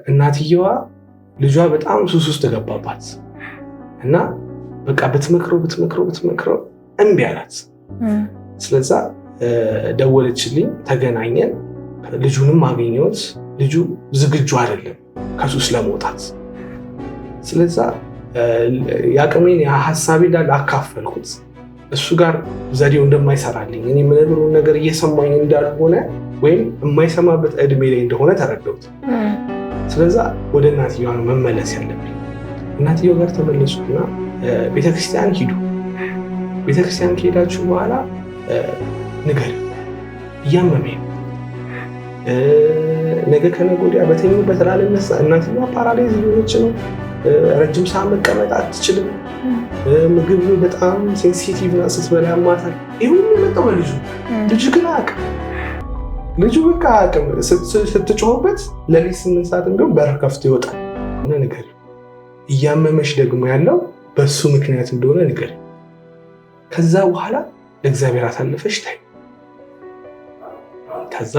እናትየዋ ልጇ በጣም ሱስ ውስጥ ገባባት እና በቃ ብትመክረው ብትመክረው ብትመክረው እምቢ አላት። ስለዛ ደወለችልኝ፣ ተገናኘን፣ ልጁንም አገኘሁት። ልጁ ዝግጁ አይደለም ከሱስ ለመውጣት። ስለዛ የአቅሜን ሀሳቤ እንዳለ አካፈልኩት። እሱ ጋር ዘዴው እንደማይሰራልኝ፣ እኔ የምነግረውን ነገር እየሰማኝ እንዳልሆነ ወይም የማይሰማበት እድሜ ላይ እንደሆነ ተረዳሁት። ስለዛ ወደ እናትየዋ ነው መመለስ ያለብኝ። እናትየው ጋር ተመለስኩና ቤተክርስቲያን ሂዱ፣ ቤተክርስቲያን ከሄዳችሁ በኋላ ንገር፣ እያመመኝ ነው፣ ነገ ከነገ ወዲያ በተኙበት ላልነሳ፣ እናትየዋ paralyze እየሆነች ነው፣ ረጅም ሰዓት መቀመጥ አትችልም፣ ምግብ በጣም sensitive ናት፣ ስትበላ ያማታል። ይህ ሁሉ የመጣው በልጁ፣ ልጁ ግን አያውቅም። ልጁ በቃ አያውቅም። ስትጮህበት ሌሊት 8 ሰዓት ቢሆን በር ከፍቶ ይወጣል። እና ንገሪው፣ እያመመሽ ደግሞ ያለው በሱ ምክንያት እንደሆነ ንገሪው። ከዛ በኋላ ለእግዚአብሔር አሳልፈሽ ታይ። ከዛ